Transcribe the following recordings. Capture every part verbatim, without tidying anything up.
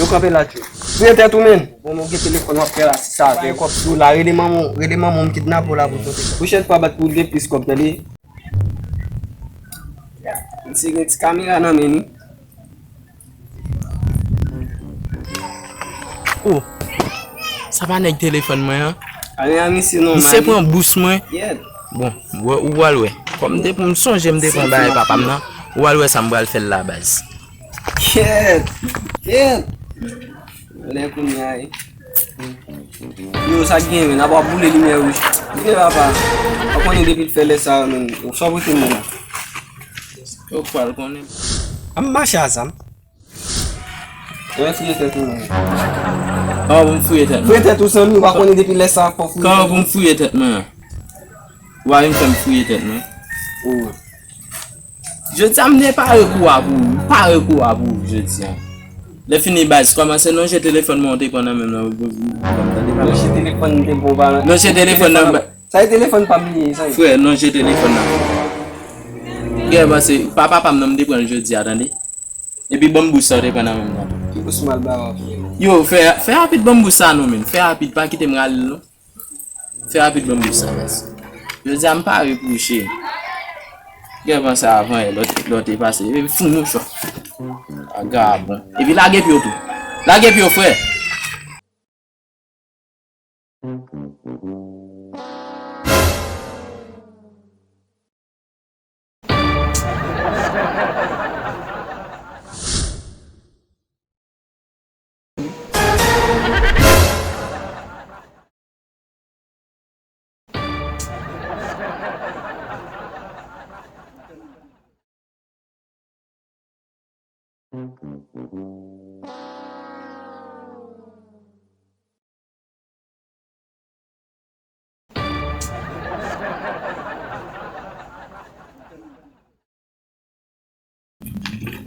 Yo kanpe la, tchou. Fouye tèt ou, menn. Bon, men w gen telefòn w ap fè la, si sa fè kòb sou la, rele manman w, rele manman w, m kidnape w la pou w pote kòb. Pwochèn fwa, bat pou w de plis kòb, tande? Misye gen ti kamera nan men li. Oh, sa pa nèg telefòn mwen an? Ale a misye non, misye pran bous mwen. Bon, ou, ou pral wè. Kòm m te, m sonje m te pran bagay papa m nan. Ou pral wè sa m pral fè l la, baz. Kèt! Kèt! Lè kounye a, wi. Yo, sa k gen, men, n ap ap boule limyè wouj. Vini, papa. Ou konnen depi l fè lè sa yo, men, ou sòvote moun. Ou pral konnen. Ap mache a zam. Mwen fouye tèt ou, men. Kòman pou m fouye tèt mwen? Fouye tèt ou, zanmi, ou pa konnen depi lè sa, fò fouye. Kòman pou m fouye tèt mwen? Ou pa vin fè m fouye tèt mwen. Oh. Jodi a, m te pare kou a pou ou. M pare kou a pou ou, jodi a. Lè fini, baz, kòmanse lonje telefòn mwen ou te pran nan men m nan. Lonje telefòn m te pran ba. Lonje telefòn nan. Sa e telefòn pa m li ye, sa e. Frè, lonje telefòn nan. Gen panse, pa papa m nan m te pran l jodi a, tande. Epi ban m bous sa ou te pran nan men m nan. Ki bous mal ba w, frè? Yo, fè, fè rapid ban m bous sa non, men. Fè rapid, pa kite m rale l non. Fè rapid ban m bous sa, baz. Jodi a m pare pou ou, cheri. Gen panse avan yè, lè w te, lè w te pase. Epi fout mouchwa. Vagabon. Epi lage pye w tou. Lage pye w, frè.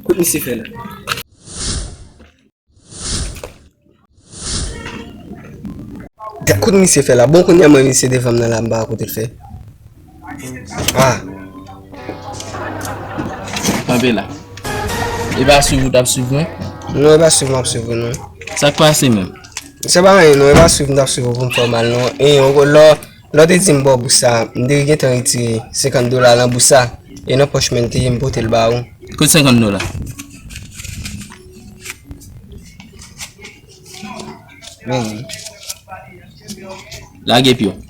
Kout misye fè la. Gad kout misye fè la. Bon, kounye a mwen misye devan m nan la, m pa wè kote l fè. Ah. Kanpe la. E pa swiv ou t ap swiv mwen? Non, e pa swiv m ap swiv ou non. Sa k pase menm? Se pa anyen non, e pa swiv m t ap swiv ou pou m fè w mal non. E yon lò, lè w te di m ba w bous sa, m te gentan retire senkant dola nan bous sa. E nan pòch mwen l te ye, m pote l ba ou. Kot senkant dola? Men wi. Lage pye w.